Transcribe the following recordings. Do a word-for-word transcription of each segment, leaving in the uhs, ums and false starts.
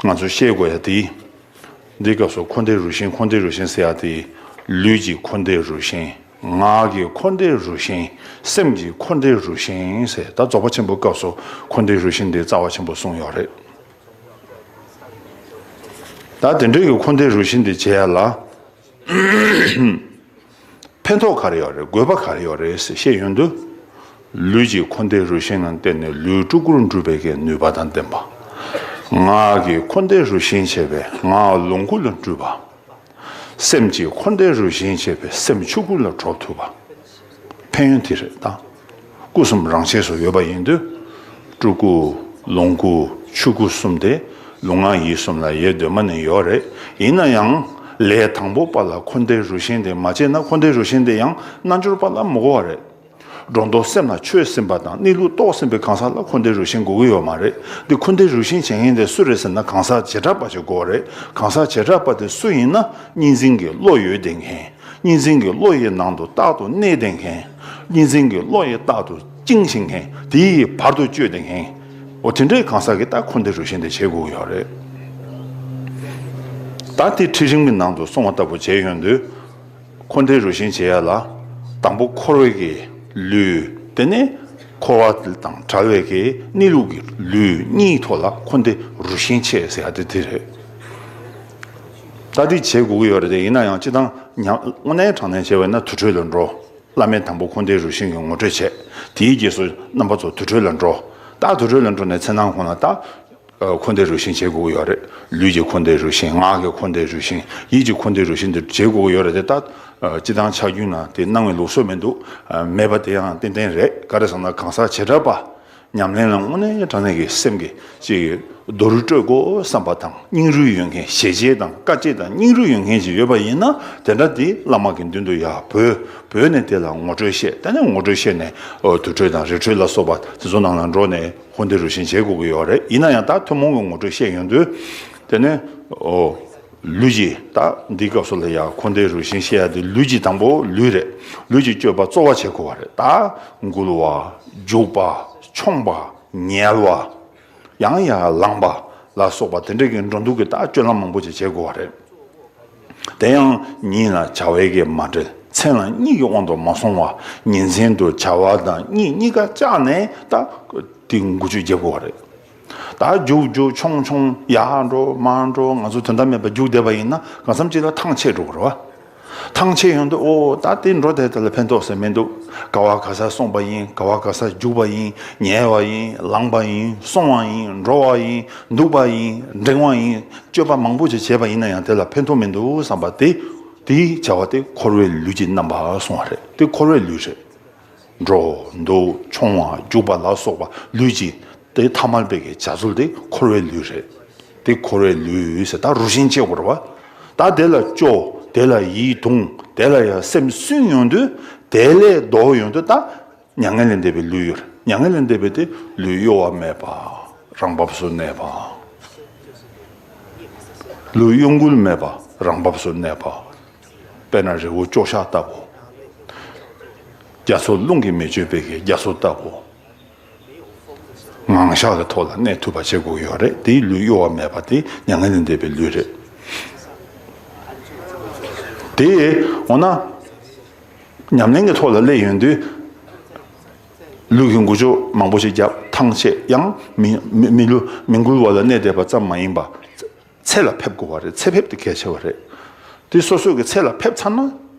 ང་ཚོ་ཤེས་དགོས་ཡ་དེ། འདི་སྐབས་སུ་འཁོར་འདས་རུ་ཤན། འཁོར་འདས་རུ་ཤན་ཟེར་ཡ་དེ། ལུས་ཀྱི་འཁོར་འདས་རུ་ཤན། ངག་གི་འཁོར་འདས་རུ་ཤན། སེམས་ཀྱི་འཁོར་འདས་རུ་ཤན་ཟེར། ད་རྫོགས་པ་ཆེན་པོའི་སྐབས་སུ་འཁོར་འདས་རུ་ཤན་དེ་རྩ་བ་ཆེན་པོ་གསུངས་ཡོད་རེད། ད་དེ་འདྲའི་གི་འཁོར་འདས་རུ་ཤན་དེ་བྱེད་ཡ་ལ། ཕན་ཐོགས་ག་རེ་ཡོད་རེད། དགོས་པ་ག་རེ་ཡོད་རེད་ཟེར་བཤད་ཡོང་དུས། ལུས་ཀྱི་འཁོར་འདས་རུ་ཤན་ལ་བརྟེན་ནས་ལུས་སྤྲུལ་སྐུར་འགྲུབ་པའི་གི་ནུས་པ་དང་ལྡན་པ། ངག་གི་འཁོར་འདས་རུ་ཤན་བྱས་པས་ངག་ལོངས་སྐུ་ལ་འགྲུབ་པ། སེམས་ཀྱི་འཁོར་འདས་རུ་ཤན་བྱས་པས་སེམས་ཆོས་སྐུ་ལ་གྲུབ་ཐུབ་པ། ཕན་ཡོན་དེ་རེད་ད། སྐུ་གསུམ་རང་ཆས་སུ་ཡོད་པ་ཡིན་དུས། སྤྲུལ་སྐུ། ལོངས་སྐུ། ཆོས་སྐུ་གསུམ་དེ་ལུས་ངག་ཡིད་གསུམ་ལ་ཡོད་སྡོད་མ་ནི་ཡོད་རེད། ཡིན་ན་ཡང་ལས་དང་པོ་པ་ལ་འཁོར་འདས་རུ་ཤན་དེ་མ་བྱས་ན། འཁོར་འདས་རུ་ཤན་དེ་ཡང་རྣལ་འབྱོར་པ་ལ་མི་དགོས་པ་རེད། སྒྲོ་འདོགས་སེམས་ལ་ཆོད་ཟིན་པ་དང་གནས་ལུགས་རྟོགས་ཟིན་པའི་གང་ཟག་ལ་འཁོར་འདས་རུ་ཤན་དགོས་ཀྱི་ཡོད་མ་རེད། འདི་འཁོར་འདས་རུ་ཤན་བྱེད་མཁན་དེ་སུ་རེད་ཟེར་ན། གང་ཟག་བྱེ་བྲག་པ་ཞིག་དགོས་རེད། གང་ཟག་བྱེ་བྲག་པ་དེ་སུ་ཡིན་ན། གཉིས་འཛིན་གྱི་བློ་ཡོད་བསྡད་མཁན། གཉིས་འཛིན་གྱི་བློ་ཡི་ནང་དུ་རྟག་ཏུ་གནས་བསྡད་མཁན། གཉིས་འཛིན་གྱི་བློ་ཡིས་རྟག་ཏུ་བཅིངས་བཞིན་མཁན། དེ་ཡི་བར་དུ་གཅོད་བསྡད་མཁན། འོ་དེ་འདྲའི་གང་ཟག་གིས་ད་འཁོར་འདས་རུ་ཤན་དེ་བྱེད་དགོས་ཀྱི་ཡོད་རེད། ད་དེ་ཁྲིད་རིམ་གྱི་ནང་དུ་གསུངས་པ་ལྟ་བུ་བྱས་ཡོང་དུས། འཁོར་འདས་རུ་ཤན་བྱེད་ཡ་ལ། དང་པོ་འཁོར་བའི་གི་ལུས། དེ་ནས་འཁོར་བ་དང་བྲལ་བའི་གི་གནས་ལུགས་ཀྱི་ལུས་གཉིས་ཐོག་ལ་འཁོར་འདས་རུ་ཤན་བྱེད་ཟེར་ཡ་དེ་དེ་རེད། ད་དེ་བྱེད་དགོས་ཀྱི་ཡོད་རེད་དེ། ཡིན་ན་ཡང་སྤྱིར་བཏང་ཉམས། དངོས་གནས་དྲང་གནས་བྱས་པ་ཡིན་ན་དུར་ཁྲོད་ལ་འགྲོ། བླ་མེད་དང་པོ་འཁོར་འདས་རུ་ཤན་གྱི་ངོ་སྤྲོད་བྱས། དེའི་རྗེས་སུ་རྣམ་པ་ཚོ་དུར་ཁྲོད་ལ་འགྲོ། ད་དུར་ཁྲོད་ལ་འགྲོ་ནས་མཚན་ནང་ཁོང་ལ་ད། ཨ། འཁོར་འདས་རུ་ཤན་བྱེད་དགོས་ཀྱི་ཡོད་རེད། ལུས་ཀྱི་འཁོར་འདས་རུ་ཤན། ངག་གི་འཁོར་འདས་རུ་ཤན། ཡིད་ཀྱི་འཁོར་འདས་རུ་ཤན་དེ་བྱེད་དགོས་ཀྱི་ཡོད་རེད་དེ། ད། ཨ། སྤྱིར་བཏང་ཆ་རྒྱུས་ན་དེ་གནང་བའི་ལུགས་སྲོལ་མི་འདུག། ཨ། མེད་པ་དེ་ཡང་ཏན་ཏན་རེད། ག་རེ་ཟེར་ན་གང་ཟག་བྱེ་བྲག་པ། ཉམས་ལེན་ལ་དངོས་གནས་དྲང་གནས་ཀྱི་སེམས་ཀྱི་ཅིག་རྡོ་རུས་སྤྲོད་དགོས་བསམ་པ་དང་། སྙིང་རུས་ཡོད་མཁན། ཞལ་བྱེད་དང་དཀའ་སྤྱད་དང་སྙིང་རུས་ཡོད་མཁན་ཅིག་ཡོད་པ་ཡིན་ན། དེ་འདྲ་དེ་བླ་མ་གི་མདུན་དུ་ཡར་བོས། བོས་ནས་དེ་ལ་ངོ་སྤྲོད་བཤད། དེ་ནས་ངོ་སྤྲོད་བཤད་ནས། ཨོ། དུར་ཁྲོད་དང་རི་ཁྲོད་ལ་སོགས་པ་དེ་ཚོ་ནང་ལ་འགྲོ་ནས་འཁོར་འདས་རུ་ཤན་བྱེད་དགོས་ཀྱི་ཡོད་རེད། ཡིན་ན་ཡང་ད་ཐུན་མོང་གི་ངོ་སྤྲོད་བཤད་ཡོང་དུས། དེ་ནས། ཨོ། ལུས་ཀྱི། ད་འདི་སྐབས་སུ་ལ་ཡང་འཁོར་འདས་རུ་ཤན་བཤད་ཡ་དེ་ལུས་ཀྱི། དང་པོ་ལུས་རེད། ལུས་ཀྱི་སྤྱོད་པ་གཙོ་བོ་བྱེད་དགོས་པ་རེད། ད་འགུལ་བ། རྒྱུག་པ། མཆོང་བ། ཉལ་བ། ཡང་ཡང་ལངས་པ་ལ་སོགས་པ་དེ་འདྲའི་གི་འགྲོ་འདུག་གི་ད་སྤྱོད་ལམ་མང་པོ་ཅིག་བྱེད་དགོས་པ་རེད། དེ་ཡང་ཉིན་ལ་བྱ་བའི་གི་མ་བྲེལ། མཚན་ལ་གཉིད་ཀྱི་དབང་དུ་མ་སོང་བ། ཉིན་མཚན་དུ་བྱ་བ་དང་གཉིད་གཉིས་ཀ་བཅག་ནས་ད་དེ་འགུལ་སྐྱོད་རྒྱག་དགོས་པ་རེད། ད་རྒྱུག་རྒྱུག་མཆོང་མཆོང་། ཡར་འགྲོ་མར་འགྲོ། ང་ཚོ་དོན་དག་མེད་པར་རྒྱུག་བསྡད་པ་ཡིན་ན་གང་འཚམ་ཅིག་ལ་ཐང་ཆད་འགྲོ་གི་རེད་བ། ཐང་ཆད་ཡོང་དུས། ཨོ། ད་དེ་འགྲོ་བསྡད་དེ་ལ་ཕན་ཐོགས་ཟེར་མི་འདུག། ག་བ་ག་ས་སོང་བ་ཡིན། ག་བ་ག་ས་རྒྱུག་པ་ཡིན། ཉལ་བ་ཡིན། ལངས་པ་ཡིན། སོང་བ་ཡིན། འགྲོ་བ་ཡིན། འདུག་པ་ཡིན། འགྲེང་བ་ཡིན། སྤྱོད་པ་མང་པོ་ཅིག་བྱས་པ་ཡིན་ན་ཡང་དེ་ལ་ཕན་ཐོགས་མི་འདུག་བསམ་པ་དེ། དེའི་བྱ་བ་དེ་འཁོར་བའི་ལུས་ཀྱི་རྣམ་པ་སོང་བ་རེད། དེ་འཁོར་བའི་ལུས་རེད། འགྲོ་འདུག་མཆོང་བ་རྒྱུག་པ་ལ་སོགས་པ་ལུས་ཀྱི་དེ་ཐ་མལ་པའི་གི་བྱ་ཚུལ་དེ་འཁོར་བའི་ལུས་རེད། དེ་འཁོར་བའི་ལུས་ཟེར། ད་རུ་ཤན་ཕྱེ་དགོས་རེད་བ། ད་དེ་ལ་སྐྱོ། དེ་ལ་ཡིད་དུང་། དེ་ལ་ཡང་སེམས་སུན་ཡོང་དུས། དེ་ལས་ལྡོག་ཡོང་དུས་ད་མྱ་ངན་ལས་འདས་པའི་ལུས་ཡོད་རེད། མྱ་ངན་ལས་འདས་པའི་དེ་ལུས་གཡོ་བ་མེད་པ། རང་བབས་སུ་གནས་པ། ལུས་གཡོ་འགུལ་མེད་པ། རང་བབས་སུ་གནས་པ། དཔེར་ན་རི་བོ་ཅོག་བཞག་ལྟ་བུ། རྒྱ་མཚོ་རླུང་གིས་མི་ཆོད་པའི་གི་རྒྱ་མཚོ་ལྟ་བུ། ངང་བཞག་གི་ཐོག་ལ་གནས་ཐུབ་པ་བྱེད་དགོས་ཡོད་རེད། དེའི་ལུས་གཡོ་བ་མེད་པ་དེ་མྱ་ངན་ལས་འདས་པའི་ལུས་རེད། དེ་འོ་ན། ཉམས་ལེན་གྱི་ཐོག་ལ་སླེབས་ཡོང་དུས། ལུས་ཀྱི་འགུལ་སྐྱོད་མང་པོ་ཞིག་བརྒྱབ། ཐང་ཆད། ཡང་མི་མི་མི་ལུས་མི་འགུལ་བ་ལ་གནས་བསྡད་པ་ཙམ་མ་ཡིན་པ། ཚེ་ལ་ཕེབས་དགོས་པ་རེད། ཚེ་ཕེབས་དེ་གལ་ཆེ་བ་རེད། དེ་སོ་སོ་གི་ཚེ་ལ་ཕེབས་ཚར་ན།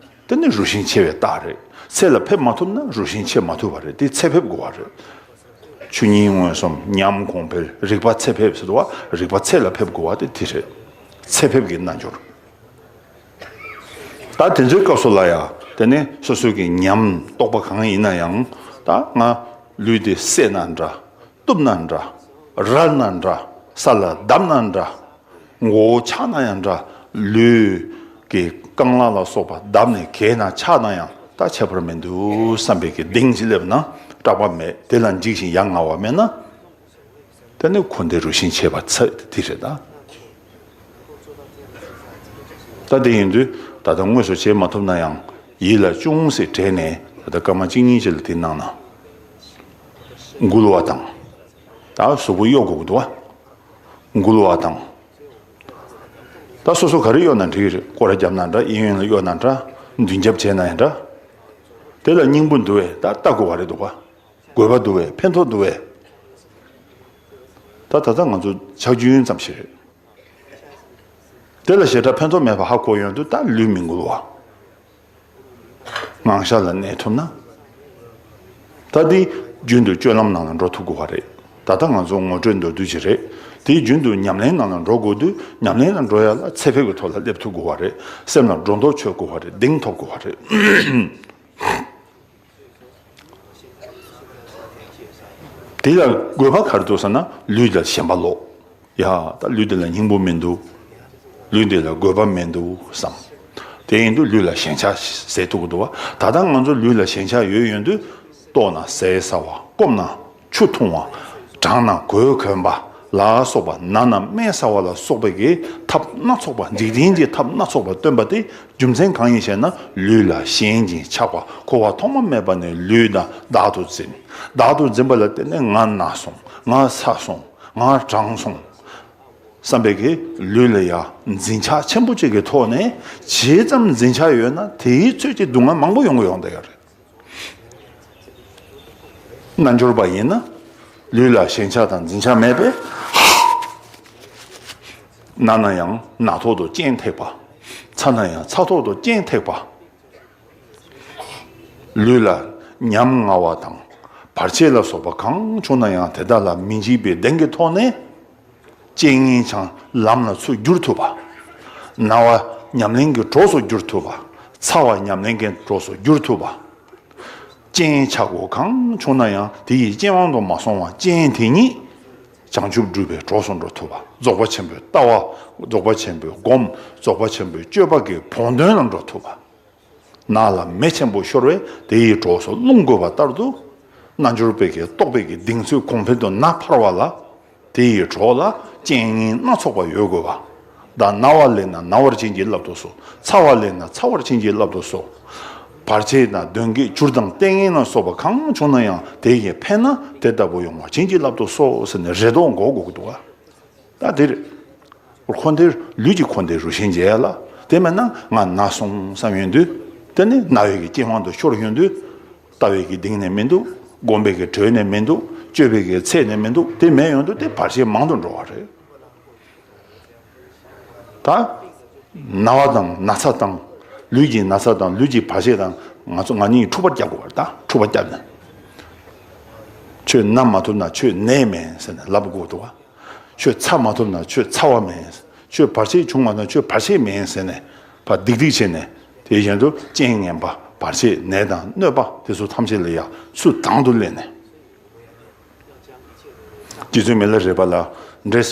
དེ་ནི་རུ་ཤན་ཕྱེ་བའི་རྟགས་རེད། ཚེ་ལ་ཕེབས་མ་ཐུབ་ན་རུ་ཤན་ཕྱེ་མ་ཐུབ་པ་རེད། དེ་ཚེ་ཕེབས་དགོས་པ་རེད། ཆོས་ཉིད་མངོན་སུམ། ཉམས་གོང་འཕེལ། རིག་པ་ཚེ་ཕེབས་ཟེར་བ། རིག་པ་ཚེ་ལ་ཕེབས་དགོས་པ་དེ་དེ་རེད། ཚེ་ཕེབས་ཀྱི་རྣལ་འབྱོར། ད་དེ་ཚོའི་སྐབས་སུ་ལ་ཡ། དེ་ནས་སོ་སོ་གི་ཉམས་རྟོགས་པ་གང་ཡིན་ན་ཡང་། ད་ང་ལུས་འདི་བསད་ན་འདྲ། གཏུབ་ན་འདྲ། རལ་ན་འདྲ། ས་ལ་བརྡབས་ན་འདྲ། མགོ་བོ་ཆག་ན་ཡང་འདྲ། ལུས་ཀྱི་རྐང་ལག་ལ་སོགས་པ་བརྡབས་ནས་གས་ན་ཆག་ན་ཡང་ད་ཁྱད་པར་མི་འདུག་བསམ་པའི་གི་གདེང་ཅིག་སླེབས་ན་སྐྲག་པ་མེད། དེ་ལ་འཇིགས་ཤིང་ཡ་ང་བ་མེད་ན། དེ་ནི་འཁོར་འདས་རུ་ཤན་ཕྱེ་བ་ཚར་དེ་རེད་ད། ད་དེ་ཡིན་དུས་ད་ལྟ་དངོས་སུ་བྱེད་མ་ཐུབ་ན་ཡང་ཡིད་ལ་ཅུང་ཟད་དྲན་ནས། ད་ལྟ་སྐར་མ་གཅིག་གཉིས་ཅིག་ལ་དེ་གནང་ན། འགུལ་བ་དང་། ད་གཟུགས་པོ་གཡོ་དགོས་ཀྱི་འདུག་བ། འགུལ་བ་དང་། ད་སོ་སོ་ག་རེ་གཡོག་ན་འགྲིག་གི་རེད། སྐོར་ར་བརྒྱབ་ན་འདྲ། གཡས་གཡོན་ལ་གཡོག་ན་འདྲ། མདུན་རྒྱབ་བྱས་ན་ཡང་འདྲ། དེ་ལ་སྙིང་པོ་འདུག་བས། ད་ལྟ་དགོས་པ་རེད་འདུག་ག་དགོས་པ་འདུག་བས། ཕན་ཐོགས་འདུག་བས། ད་ད་ལྟ་ང་ཚོ་ཆག་རྒྱུན་ཙམ་ཞིག་རེད། དེ་ལ་ཞེ་དྲག་ཕན་ཐོགས་མེད་པ་ཧ་གོ་ཡོང་དུས་ད་ལུས་མི་འགུལ་བ། ངང་ཤར་ལ་གནས་ཐུབ་ན། ད་འདི་རྒྱུན་དུ་སྤྱོད་ལམ་ནང་ལ་འགྲོ་ཐུབ་དགོས་པ་རེད། ད་ལྟ་ང་ཚོ་ངོ་སྤྲོད་མདོར་བསྡུས་ཅིག་རེད། དེའི་རྒྱུན་དུ་ཉམས་ལེན་ནང་ལ་འགྲོ་དགོས་དུས། ཉམས་ལེན་ལ་འགྲོ་ཡ་ལ་ཚད་ཕེབས་ཀྱི་ཐོག་ལ་སླེབས་ཐུབ་དགོས་པ་རེད། སེམས་ལ་སྒྲོ་འདོགས་ཆོད་དགོས་པ་རེད། གདེང་ཐོབ་དགོས་པ་རེད། དེ་ལ་དགོས་པ་ག་རེ་འདུག་ཟེར་ན། ལུས་ལ་ཞེན་པ་ལོག་ཡ། ད་ལུས་འདི་ལ་སྙིང་པོ་མི་འདུག་ལུས་འདི་ལ་དགོས་པ་མི་འདུག་བསམ། དེ་ཡིན་དུས་ལུས་ལ་ཞེན་ཆགས་ཟེར་ཐུབ་ཀྱི་འདུག་བ། ད་ལྟ་ང་ཚོ་ལུས་ལ་ཞེན་ཆགས་ཡོད་ཡོད་དུས། ལྟོགས་ན་ཟས་ཟ་བ། སྐོམ་ན་ཆུ་འཐུང་བ། གྲང་ན་གོས་གོན་པ་ལ་སོགས་པ། ན་ན་སྨན་ཟ་བ་ལ་སོགས་པའི་གི་ཐབས་སྣ་ཚོགས་པ། འཇིག་རྟེན་གྱི་ཐབས་སྣ་ཚོགས་པ་སྟོན་པ་དེ་རྒྱུ་མཚན་གང་ཡིན་ཞེ་ན། ལུས་ལ་ཞེན་ཅིང་ཆགས་པ། འཁོར་བ་ཐོག་མ་མེད་པ་ནས་ལུས་དང་བདག་ཏུ་འཛིན། བདག་ཏུ་འཛིན་པ་ལ་བརྟེན་ནས་ང་ན་སོང་། ང་ཚ་སོང་། ང་གྲང་སོང་བསམ་པའི་གི་ལུས་ལ་ཡ་འཛིན་ཆགས་ཆེན་པོ་གཅིག་གི་ཐོག་ནས། ཇི་ཙམ་འཛིན་ཆགས་ཡོད་ན་དེའི་ཚོད་ཀྱི་སྡུག་བསྔལ་མང་པོ་ཡོང་གི་ཡོང་བསྡད་ཡོད་རེད། རྣལ་འབྱོར་པ་ཡིན་ན་ལུས་ལ་ཞེན་ཆགས་དང་འཛིན་ཆགས་མེད་པས། ན་ན་ཡང་ན་ཐོག་ཏུ་སྤྱན་ཐེག་པ། ཚ་ན་ཡང་ཚ་ཐོག་ཏུ་སྤྱན་ཐེག་པ། ལུས་ལ་ཉམ་ང་བ་དང་བར་ཆད་ལ་སོགས་པ་གང་བྱུང་ན་ཡང་དེ་དག་ལ་མི་འཇིགས་པའི་གདེང་གི་ཐོག་ནས། རྐྱེན་ངན་ཆང་ལམ་ལ་ཚུར་བསྒྱུར་ཐུབ་པ། ན་བ་ཉམས་ལེན་གྱི་གྲོགས་སུ་བསྒྱུར་ཐུབ་པ། ཚ་བ་ཉམས་ལེན་གྱི་གྲོགས་སུ་བསྒྱུར་ཐུབ་པ། རྐྱེན་ཆག་སྒོ་གང་བྱུང་ན་ཡང་དེ་ཡི་རྐྱེན་དབང་དུ་མ་སོང་བར་རྐྱེན་དེ་ཉིད་བྱང་ཆུབ་སྒྲུབ་པའི་གྲོགས་སུ་འགྲོ་ཐུབ་པ། རྫོགས་པ་ཆེན་པོའི་ལྟ་བ། རྫོགས་པ་ཆེན་པོའི་སྒོམ། རྫོགས་པ་ཆེན་པོའི་སྤྱོད་པ་གི་བོགས་འདོན་ལ་འགྲོ་ཐུབ་པ། ནགས་ལ་མེ་ཆེན་པོ་ཤོར་བས་དེ་ཡི་གྲོགས་སུ་རླུང་རྒོད་པ་ལྟར་དུ། རྣལ་འབྱོར་པའི་གི་རྟོགས་པའི་གི་གདེང་ཚོད་གོང་འཕེལ་དུ་ན་འཕར་བ་ལ། དེ་ཡི་གྲོགས་ལ་རྐྱེན་ངན་སྣ་ཚོགས་པ་ཡོད་དགོས་པ། ད་ན་བ་ལེན་ན་ན་བར་བྱིན་གྱིས་བརླབ་ཏུ་གསོལ། ཚ་བ་ལེན་ན་ཚ་བར་བྱིན་གྱིས་བརླབ་ཏུ་གསོལ། བར་ཆད་དང་གདོན་བགེགས་བྱུར་དང་ལྟས་ངན་ལ་སོགས་པ་གང་བྱུང་ན་ཡང་དེ་ཡི་ཕན་ན་དེ་ལྟ་བུ་ཡོང་བར་བྱིན་གྱིས་བརླབ་ཏུ་གསོལ་ཟེར་ནས་རེ་དོགས་འགོག་དགོས་ཀྱི་འདུག་ག་ད་དེར། འཁོར་འདས་ལུས་ཀྱི་འཁོར་འདས་རུ་ཤན་འབྱེད་ཡ་ལ། དེ་མེད་ན་ང་ན་སོང་བསམ་ཡོང་དུས། དེ་ནི་ན་བའི་གི་རྐྱེན་དབང་དུ་ཤོར་ཡོང་དུས། ལྟ་བའི་གི་གདིང་ནས་མི་འདུག་སྒོམ་པའི་གི་གྲོས་ནས་མི་འདུག་སྤྱོད་པའི་གི་ཚད་ནས་མི་འདུག་དེ་མེད་ཡོང་དུས་དེ་བར་ཆད་མང་དུ་འགྲོ་བ་རེད། ད། ན་བ་དང་ན་ཚ་དང་། ལུས་ཀྱི་ན་ཚ་དང་ལུས་ཀྱི་བར་ཆད་དང་། ང་ཚོ་ང་གཉིས་འཁྲུག་པ་རྒྱག་དགོས་པ་རེད། ད་འཁྲུག་པ་བརྒྱབ་ནས། ཁྱོད་ན་མ་ཐུབ་ན་ཁྱོད་ནད་མེད་ཟེར་ནས་ལབ་དགོས་འདུག་བ། ཁྱོད་ཚ་མ་ཐུབ་ན་ཁྱོད་ཚ་བ་མེད། ཁྱོད་བར་ཆད་བྱུང་བ་ན་ཁྱོད་བར་ཆད་མེད་ཟེར་ནས་ཕར་སྡིག་སྡིག་བྱས་ནས། དེ་བཞིན་དུ་རྐྱེན་ངན་པ་བར་ཆད་ནད་དང་གནོད་པ་དེ་ཚོ་ཐམས་ཅད་ལ་ཡ་ཚུར་དང་དུ་ལེན་ནས། རྗེ་བཙུན་མི་ལ་རས་པ་ལ་འདྲེ་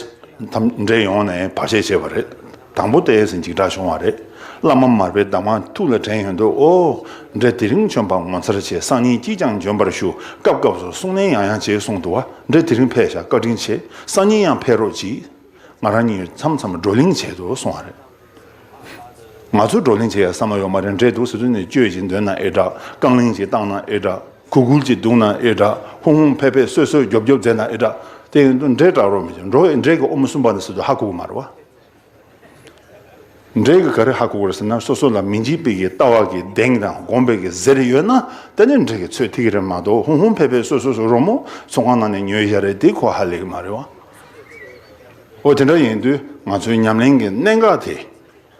ཐམས་འདྲེ་ཡོང་ནས་བར་ཆད་བྱས་པ་རེད། དང་པོ་དེ་ཟིན་འཇིགས་སྐྲག་བྱུང་བ་རེད། བླ་མ་མར་པའི་གདམས་ངག་ཐུགས་ལ་དྲན་ཡོང་དུས། ཨོ། འདྲེ་དེ་རིང་བྱོན་པ་ངོ་མཚར་ཆེ། སང་ཉིན་ཅིས་ཀྱང་འབྱོན་པར་ཞུ། སྐབས་སྐབས་སུ་གསུང་ནན་ཡང་ཡང་བྱེད་གསུངས་འདུག་བ། འདྲེ་དེ་རིང་ཕེབས་ཤག་བཀའ་དྲིན་ཆེ། སང་ཉིན་ཡང་ཕེབས་རོགས་གྱིས། ང་རང་གཉིས་མཚམས་མཚམས་བགྲོ་གླེང་བྱས་འདུག་གསུང་བ་རེད། ང་ཚོ་བགྲོ་གླེང་བྱེད་ཡ་བསམ་བློ་ཡོད་མ་རེད། འདྲེ་འདུག་ཟེར་དུས་ནས་བཅོས་ཀྱིས་འདོན་ན་ཨེ་དྲག་རྐང་ལེན་གྱིས་བཏང་ན་ཨེ་དྲག་གུ་གུལ་གྱིས་བརྡུངས་ན་ཨེ་དྲག་ཧུང་ཧུང་ཕེ་ཕེ་སོད་སོད་རྒྱོབ་རྒྱོབ་མཛད་ན་ཨེ་དྲག་དེ་ཡིན་དུས་འདྲེ་དྲག་རོགས་མི་བྱེད། འགྲོ་འདྲེ་གི་ཨོ་མོ་གསུམ་པ་ནས་ཟེར་དུས་ཧ་གོ་གི་མ་རེད་བ། འདྲེ་གི་ག་རེ་ཧ་གོ་གི་རེད་ཟེར་ན། སོ་སོ་ལ་མི་འཇིགས་པའི་གི་ལྟ་བ་གི་གདེང་དང་སྒོམ་པའི་གི་གཟེར་ཡོད་ན། དེ་ནི་འདྲེ་གི་ཚོད་ཐིག་གི་རེད་མ་གཏོགས། ཧུང་ཧུང་ཕེ་ཕེ་སོད་སོད་སོད་རོགས་མོ་ཚོང་ཁང་ནང་ནས་ཉོས་བཞག་རེད། དེ་ཁོ་ཧ་ལས་གི་མ་རེད་བ། ཨོ་དེ་འདྲ་ཡིན་དུས་ང་ཚོའི་ཉམས་ལེན་གྱི་གནད་འགག་དེ།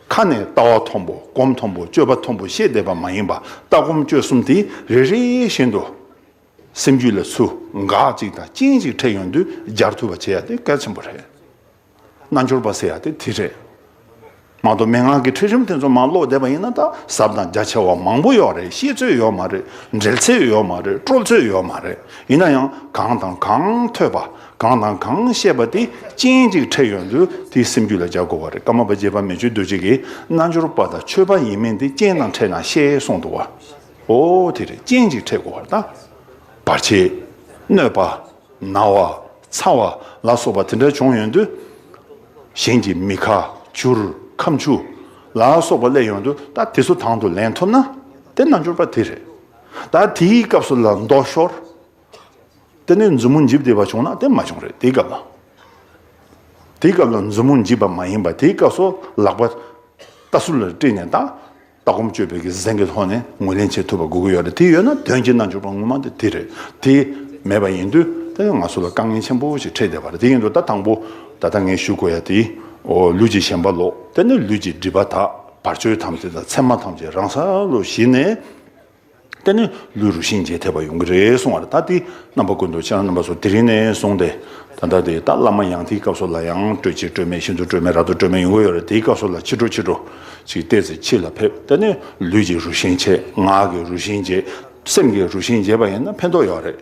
ཁ་ནས་ལྟ་བ་མཐོན་པོ་སྒོམ་མཐོན་པོ་སྤྱོད་པ་མཐོན་པོ་བཤད་བསྡད་པ་མ་ཡིན་པ། ལྟ་སྒོམ་སྤྱོད་གསུམ་དེ་རེ་རེ་བཞིན་དུ་སེམས་རྒྱུད་ལ་ཚུར་འགག་ཅིག་དང་རྐྱེན་ཅིག་འཕྲད་ཡོང་དུས་སྦྱར་ཐུབ་པ་བྱེད་ཡ་དེ་གལ་ཆེན་པོ་རེད། རྣལ་འབྱོར་པ་ཟེར་ཡ་དེ་དེ་རེད། མ་གཏོགས་མན་ངག་གི་ཁྲིད་རིམ་དེ་ཚོ་མར་ཀློག་བསྡད་པ་ཡིན་ན། ད་ཟབ་དང་རྒྱ་ཆེ་བ་མང་པོ་ཡོད་རེད། ཤེས་ཚོད་ཡོད་མ་རེད། འགྲེལ་ཚོད་ཡོད་མ་རེད། བཀྲོལ་ཚོད་ཡོད་མ་རེད། ཡིན་ན་ཡང་གང་དང་གང་ཐོས་པ། གང་དང་གང་བཤད་པ་དེ་རྐྱེན་ཅིག་འཕྲད་ཡོང་དུས་དེ་སེམས་རྒྱུད་ལ་སྦྱར་དགོས་པ་རེད། ཀརྨ་པ་རྗེ་དཔལ་མི་བསྐྱོད་རྡོ་རྗེ་གིས་རྣལ་འབྱོར་པ་དང་ཆོས་པ་ཡིན་མིན་དེ་རྐྱེན་དང་འཕྲད་ན་ཤེས་གསུངས་འདུག་བ། ཨོ་དེ་རེད། རྐྱེན་ཅིག་འཕྲད་དགོས་པ་རེད། ད་བར་ཆད། གནོད་པ། ན་བ། ཚ་བ་ལ་སོགས་པ་དེ་འདྲ་བྱུང་ཡོང་དུས། གཞན་གྱི་མི་ཁ་བྱུར་ཁ་མཆུ་ལ་སོགས་པ་སླེབས་ཡོང་དུས། ད་དེ་ཚོ་དང་དུ་ལེན་ཐུབ་ན་དེ་རྣལ་འབྱོར་པ་དེ་རེད། ད་དེའི་སྐབས་སུ་ལ་མདོག་ཤོར། དེ་ནས་མཛུབ་མོ་འཇིབ་བསྡད་པ་བྱུང་ན་དེ་མ་བྱུང་རེད། དེའི་སྐབས་ལ། དེའི་སྐབས་ལ་མཛུབ་མོ་འཇིབ་པ་མ་ཡིན་པ། དེའི་སྐབས་སུ་ལག་པ་ལྟ་སུ་ལ་དཀྲིས་ནས་ད་ལྟ་སྒོམ་སྤྱོད་པའི་གི་གཟེངས་ཀྱི་ཐོག་ནས་ངོས་ལེན་བྱེད་ཐུབ་པ་དགོས་ཀྱི་ཡོད་རེད། དེ་ཡོད་ན་དོན་གྱི་རྣལ་འབྱོར་པ་ངོ་མ་དེ་དེ་རེད། དེ་མེད་པ་ཡིན་དུས་དེ་ནི་ང་ཚོ་ལ་དཀའ་ངལ་ཆེན་པོ་ཞིག་འཕྲད་བསྡད་པ་རེད། དེ་ཡིན་དུས་ད་དང་པོ་ད་ལྟ་ངས་ཞུ་དགོས་ཡ་དེ། ཨོ། ལུས་ཀྱི་ཞེན་པ་ལོག་དེ་ནི་ལུས་ཀྱི་སྒྲིབ་པ་དག་བར་ཆད་ཐམས་ཅད་དང་མཚན་མ་ཐམས་ཅད་རང་ས་ལོ་ཞི་ནས། དེ་ནས་ལུས་རུ་ཤན་འབྱེད་ཐེབས་པ་ཡོང་གི་རེད་གསུང་བ་རེད། ད་དེ་རྣམ་པ་ཀུན་ཏུ་ཁྱེད་རང་རྣམ་པ་ཚོ་དེ་རིང་ནས་བཟུང་སྟེ་ད་ལྟ་དེ་ད་བླ་མ་ཡང་དེའི་སྐབས་སུ་ལ་ཡང་སྤྲོས་བཅས་སྤྲོས་མེད་ཤིན་ཏུ་སྤྲོས་མེད་རབ་ཏུ་སྤྲོས་མེད་ཡོང་གི་ཡོད་རེད། དེའི་སྐབས་སུ་ལ་ཕྱི་དྲོ་ཕྱི་དྲོ་ཅིག་ཏོག་ཙམ་ཕྱི་ལ་ཕེབས། དེ་ནས་ལུས་ཀྱི་རུ་ཤན་འབྱེད། ངག་གི་རུ་ཤན་འབྱེད། སེམས་ཀྱི་རུ་ཤན་འབྱེད་པ་ཡིན་ན་ཕན་ཐོགས་ཡོད་རེད།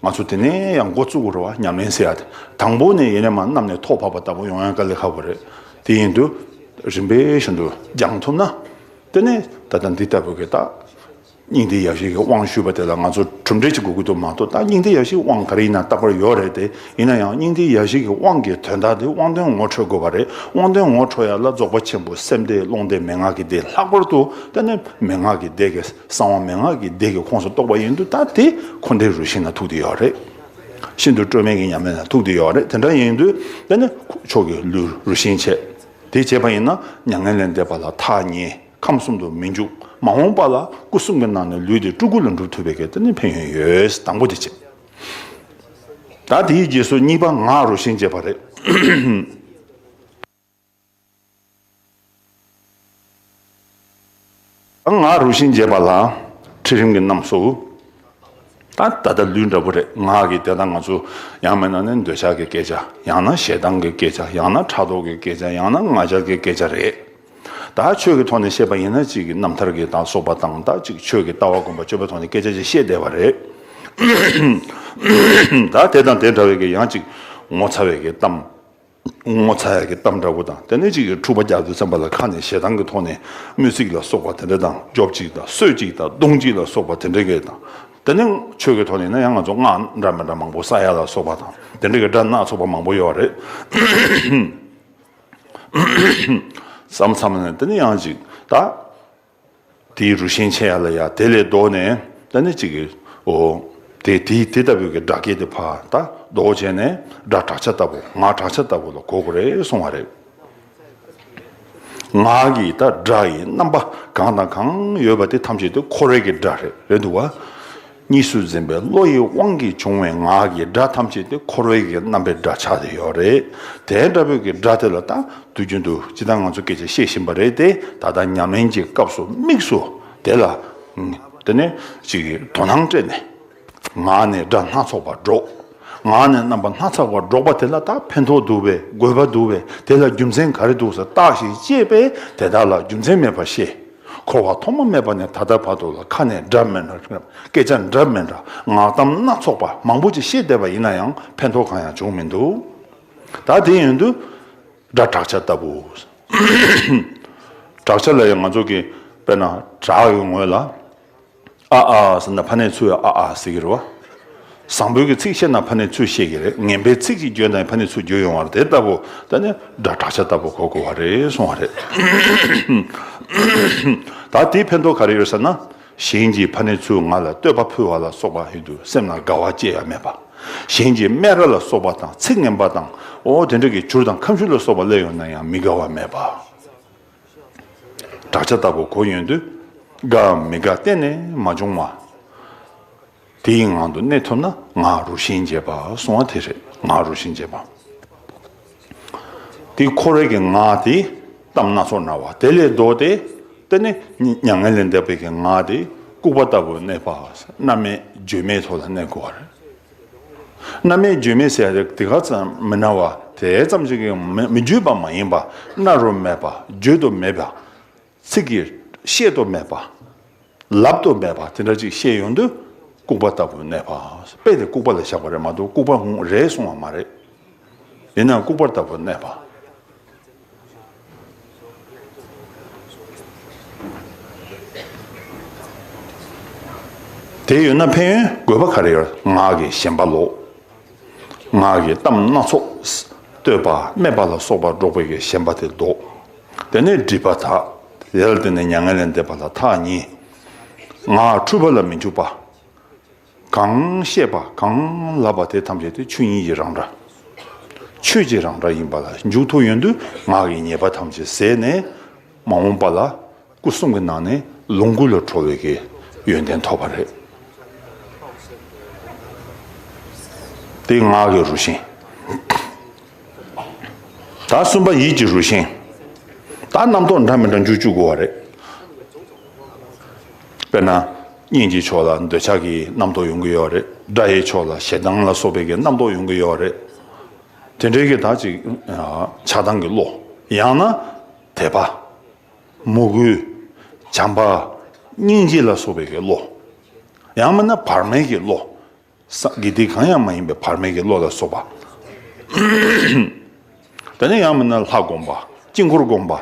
ང་ཚོ་དེ་ནས་ཡང་འགོ་བཙུགས་དགོས་རེད་བ། ཉམས་ལེན་ཟེར་ཡ་དེ་དང་པོ་ནས་ཡིན་ནའི་མ་གནམ་ནས་ཐོག་བབས་པ་ལྟ་བུ་ཡོང་ཡ་དཀའ་ལས་ཁག་པོ་རེད། དེ་ཡིན་དུས་རིམ་པས་བཞིན་དུ་སྦྱང་ཐུབ་ན། དེ་ནས་ད་ལྟ་འདི་ལྟ་བུ་གི་ད་སྙིང་ཐིག་ཡབ་བཞི་གི་དབང་ཞུས་པ་དེ་ལ་ང་ཚོ་གྲུབ་འབྲས་ཅིག་དགོས་ཀྱི་འདུག་མ་གཏོགས། ད་སྙིང་ཐིག་ཡབ་བཞི་གི་དབང་ག་རེ་ཡིན་ན་རྟག་པར་ཡོད་རེད་དེ། ཡིན་ན་ཡང་སྙིང་ཐིག་ཡབ་བཞི་གི་དབང་གི་དོན་དག་དེ་དབང་དོན་ངོ་འཕྲོད་དགོས་པ་རེད། དབང་དོན་ངོ་འཕྲོད་ཡ་ལ་རྫོགས་པ་ཆེན་པོ་སེམས་སྡེ་ཀློང་སྡེ་མན་ངག་གི་སྡེ། ལྷག་པར་དུ་དེ་ནི་མན་ངག་གི་སྡེ་གི་གསང་བ་མན་ངག་གི་སྡེ་གི་ཁོངས་སུ་གཏོགས་པ་ཡིན་དུས། ད་དེ་འཁོར་འདས་རུ་ཤན་ལ་ཐུག་བསྡད་ཡོད་རེད། ཤིན་ཏུ་སྤྲོས་མེད་ཀྱི་ཉམས་ལེན་ལ་ཐུག་བསྡད་ཡོད་རེད། དེ་འདྲ་ཡིན་དུས་དེ་ནི་མཆོག་གི་ལུས་རུ་ཤན་འབྱེད། དེ་བྱས་པ་ཡིན་ན་མྱ་ངན་ལས་འདས་པ་ལ་ཐག་ཉེ། ཁམས་གསུམ་དུ་མི་འཇུག་མ་འོངས་པ་ལ་སྐུ་གསུམ་གྱི་ནང་ནས་ལུས་དེ་སྤྲུལ་སྐུ་ལ་འགྲུབ་ཐུབ་པའི་གི་དེ་ནི་ཕན་ཡོན་ཡོད། དང་པོ་དེ་བྱས། ད་དེའི་རྗེས་སུ་གཉིས་པ་ངག་རུ་ཤན་འབྱེད་པ་རེད། ངག་རུ་ཤན་འབྱེད་པ་ལ་ཁྲིད་རིམ་གྱི་རྣམ་གསུམ། ད་ད་ལྟ་ལུས་འདྲ་པོ་རེད། ངག་གི་དེ་དག་ང་ཚོ་ཡང་མིན་ན་ནི་འདོད་ཆགས་ཀྱི་སྐད་ཆ། ཡང་ན་ཞེ་སྡང་གི་སྐད་ཆ། ཡང་ན་ཕྲག་དོག་གི་སྐད་ཆ། ཡང་ན་ང་རྒྱལ་གྱི་སྐད་ཆ་རེད། ད་ཆོས་ཀྱི་ཐོག་ནས་བཤད་པ་ཡིན་ན་གཅིག་གི་རྣམ་ཐར་གྱི་དང་སོགས་པ་དང་། ད་གཅིག་ཆོས་ཀྱི་ལྟ་བ་སྒོམ་པ་སྤྱོད་པའི་ཐོག་ནས་སྐད་ཆ་ཅིག་བཤད་བསྡད་པ་རེད། ད་དེ་དང་དེ་འདྲ་བའི་གི་ཡང་གཅིག་ངོ་ཚ་བའི་གི་གཏམ། ངོ་ཚ་ཡག་གི་གཏམ་འདྲ་པོ་དང་། དེ་ནས་ཅིག་གིས་འཁྲུག་པ་རྒྱག་དུས་ཙམ་པ་ལ་ཁ་ནས་ཞེ་སྡང་གི་ཐོག་ནས་དམོད་ཚིག་ལ་སོགས་པ་དེ་འདྲ་དང་། རྒྱོབ་ཅིག་དང་གསོད་ཅིག་དང་བརྡུང་ཅིག་ལ་སོགས་པ་དེ་འདྲ་གི་དང་། དེ་ནས་ཆོས་ཀྱི་ཐོག་ནས་ན་ཡང་ང་ཚོ་སྔགས་འདྲ་མི་འདྲ་མང་པོ་བསགས་ཡ་ལ་སོགས་པ་དང་། དེ་འདྲ་གི་སྒྲ་སྣ་ཚོགས་པ་མང་པོ་ཡོད་རེད། བསམ་བསམ་ནས་དེ་ནས་ཡང་ཅིག་ད། དེའི་རུ་ཤན་འབྱེད་ཡ་ལ་ཡ་དེ་ལས་ལྡོག་ནས། ད་ནི་གཅིག་གིས་ཨོ་དེ་དེའི་དེ་ལྟ་བུའི་གི་སྒྲ་སྐད་དེ་ཕར་ད་ལྡོག་བྱས་ནས། སྒྲ་བྲག་ཆ་ལྟ་བུ། ངག་བྲག་ཆ་ལྟ་བུ་ལ་གོ་དགོས་རེད་གསུང་བ་རེད། ངག་གི་ད་སྒྲ་ཡི་རྣམ་པ་གང་དང་གང་ཡོད་པ་དེ་ཐམས་ཅད་དེ་འཁོར་བའི་གི་སྒྲ་རེད། རེད་འདུག་བ། གཉིས་སུ་འཛིན་པའི་བློ་ཡི་དབང་གིས་བྱུང་བའི་ངག་གི་སྒྲ་ཐམས་ཅད་དེ་འཁོར་བའི་གི་རྣམ་པའི་སྒྲ་ཆགས་བསྡད་ཡོད་རེད། དེ་འདྲ་བའི་གི་སྒྲ་དེ་ལ་ད་དུས་རྒྱུན་དུ་ཇི་ལྟར་ང་ཚོ་སྐད་ཆ་བཤད་བཞིན་པ་རེད་དེ། ད་ལྟ་ཉམས་ལེན་གྱི་སྐབས་སུ་དམིགས་སུ་དེ་ལ་དེ་ནས་ཅིག་དོ་སྣང་སྤྲད་ནས། ངག་ནས་སྒྲ་སྣ་ཚོགས་པ་སྒྲོག་ངག་ནས་རྣམ་པ་སྣ་ཚོགས་པ་སྒྲོག་པ་དེ་ལ་ད་ཕན་ཐོགས་འདུག་པས། དགོས་པ་འདུག་པས། དེ་ལ་རྒྱུ་མཚན་ག་རེ་འདུག་ཟེར་བརྟག་ཞིང་དཔྱད་པས། དེ་དག་ལ་རྒྱུ་མཚན་མེད་པར་བཤད། འཁོར་བ་ཐོག་མ་མེད་པ་ནས་ད་ལྟ་བར་དུ་ལ་ཁ་ནས་སྒྲ་མི་འདྲ། སྐད་ཆ་འདྲ་མི་འདྲ། ངག་གཏམ་སྣ་ཚོགས་པ་མང་པོ་ཅིག་བཤད་བསྡད་པ་ཡིན་ན་ཡང་ཕན་ཐོགས་གང་ཡང་བྱུང་མི་འདུག་ད་དེ་ཡིན་དུས་སྒྲ་བྲག་ཆ་ལྟ་བུ། བྲག་ཆ་ལ་ཡང་ང་ཚོ་གི་དཔེར་ན་བྲག་གི་ངོས་ལ་ཨ་ཨ་ཟེར་ན་ཕ་ནས་ཚུར་ཨ་ཨ་ཟེར་གི་རེད་བ། བཟང་པོའི་གི་ཚིག་བཤད་ན་ཕ་ནས་ཚུར་བཤད་གི་རེད། ངན་པའི་ཚིག་ཅིག་བརྗོད་ན་ཕ་ནས་ཚུར་བརྗོད་ཡོང་བ་རེད། དེ་ལྟ་བུ་ད་ནི་སྒྲ་བྲག་ཆ་ལྟ་བུ་གོ་དགོས་པ་རེད་གསུང་བ་རེད། ད་དེའི་ཕན་ཐོགས་ག་རེ་ཡོད་ཟེར་ན། གཞན་གྱིས་ཕ་ནས་ཚུར་ང་ལ་བསྟོད་པ་ཕུལ་བ་ལ་སོགས་པ་ཡོད་དུས་སེམས་ལ་དགའ་བ་སྐྱེ་ཡ་མེད་པ། གཞན་གྱི་སྨད་ར་ལ་སོགས་པ་དང་ཚིག་ངན་པ་དང་། ཨོ་དེ་འདྲ་གི་བྱུར་དང་ཁ་མཆུ་ལ་སོགས་པ་སླེབས་ཡོང་ན་ཡང་མི་དགའ་བ་མེད་པ། བྲག་ཆ་ལྟ་བུ་གོ་ཡོང་དུས་དགའ་མི་དགའ་གཏན་ནས་མ་བྱུང་བ། དེའི་ངང་དུ་གནས་ཐུབ་ན་ངག་རུ་ཤན་འབྱེད་པ་གསུང་བ་དེ་རེད། ངག་རུ་ཤན་འབྱེད་པ། དེ་འཁོར་བའི་གི་ངག་དེ་གཏམ་སྣ་ཚོགས་སྨྲ་བ་དེ་ལས་ལྡོག་སྟེ། དེ་ནི་མྱ་ངན་ལས་འདས་པའི་གི་ངག་དེ་ལྐུགས་པ་ལྟ་བུར་གནས་པ། རྣམ་སྨིན་བརྗོད་མེད་ཐོག་ལ་གནས་དགོས་པ་རེད། རྣམ་སྨིན་བརྗོད་མེད་ཟེར་ཡ་དེ་ག་ཙམ་མི་སྨྲ་བ་དེ་ཙམ་ཞིག་གིས་མི་མི་བརྗོད་པ་མ་ཡིན་པ། སྨྲ་རུ་མེད་པ། བརྗོད་དུ་མེད་པ། ཚིག་གིས་བཤད་དུ་མེད་པ། ལབ་ཏུ་མེད་པ་དེ་འདྲ་ཅིག་བཤད་ཡོང་དུས་ལྐུགས་པ་ལྟ་བུར་གནས་པ། དཔེ་དེ་ལྐུགས་པ་ལ་བཞག་པ་རེད་མ་གཏོགས་ལྐུགས་པ་རེད་གསུང་བ་མ་རེད། ཡིན་ནའང་ལྐུགས་པ་ལྟ་བུར་གནས་པ། དེ་ཡོད་ན་ཕན་ཡོན་དགོས་པ་ག་རེ་ཡོད། ངག་གི་ཞེན་པ་ལོག་ངག་གི་གཏམ་སྣ་ཚོགས། བསྟོད་པ་སྨད་པ་ལ་སོགས་པ་སྒྲོག་པའི་གི་ཞེན་པ་དེ་ལྡོག་དེ་ནས་སྒྲིབ་པ་དག་དེ་ལ་བརྟེན་ནས་མྱ་ངན་ལས་འདས་པ་ལ་ཐག་ཉེ། ངག་འཁྲུལ་པ་ལ་མི་འཇུག་པ། གང་བཤད་པ་གང་ལབ་པ་དེ་ཐམས་ཅད་དེ་ཆོས་ཉིད་ཀྱི་རང་སྒྲ། ཆོས་ཀྱི་རང་སྒྲ་ཡིན་པ་ལ་འཇུག་ཐུབ་ཡོང་དུས་ངག་གི་ཉེས་པ་ཐམས་ཅད་ཟད་ནས་མ་འོངས་པ་ལ་སྐུ་གསུམ་གྱི་ནང་ནས་ལོངས་སྐུ་ལ་གྲོལ་བའི་གི་ཡོན་ཏན་ཐོབ་པ་རེད། དེ་ངག་གི་རུ་ཤན། ད་གསུམ་པ་ཡིད་ཀྱི་རུ་ཤན། ད་རྣམ་རྟོག་འདྲ་མི་འདྲ་འཇུག་བཅུག་དགོས་པ་རེད། དཔེར་ན། གཉེན་གྱི་ཕྱོགས་ལ་འདོད་ཆགས་ཀྱི་རྣམ་རྟོག་ཡོང་གི་ཡོད་རེད། དགྲ་ཡི་ཕྱོགས་ལ་ཞེ་སྡང་ལ་སོགས་པའི་གི་རྣམ་རྟོག་ཡོང་གི་ཡོད་རེད། དེ་འདྲའི་གི་ད་ཅིག་ཆགས་སྡང་གི་བློ། ཡང་ན་དད་པ། མོས་གུས། བྱམས་པ། སྙིང་རྗེ་ལ་སོགས་པའི་གི་བློ། ཡང་མིན་ན་བར་མའི་གི་བློ། ས་དགེ་སྡིག་གང་ཡང་མ་ཡིན་པའི་བར་མའི་གི་བློ་ལ་སོགས་པ། དེ་ནས་ཡང་མིན་ན་ལྷ་བསྒོམ་པ། དཀྱིལ་འཁོར་བསྒོམ་པ།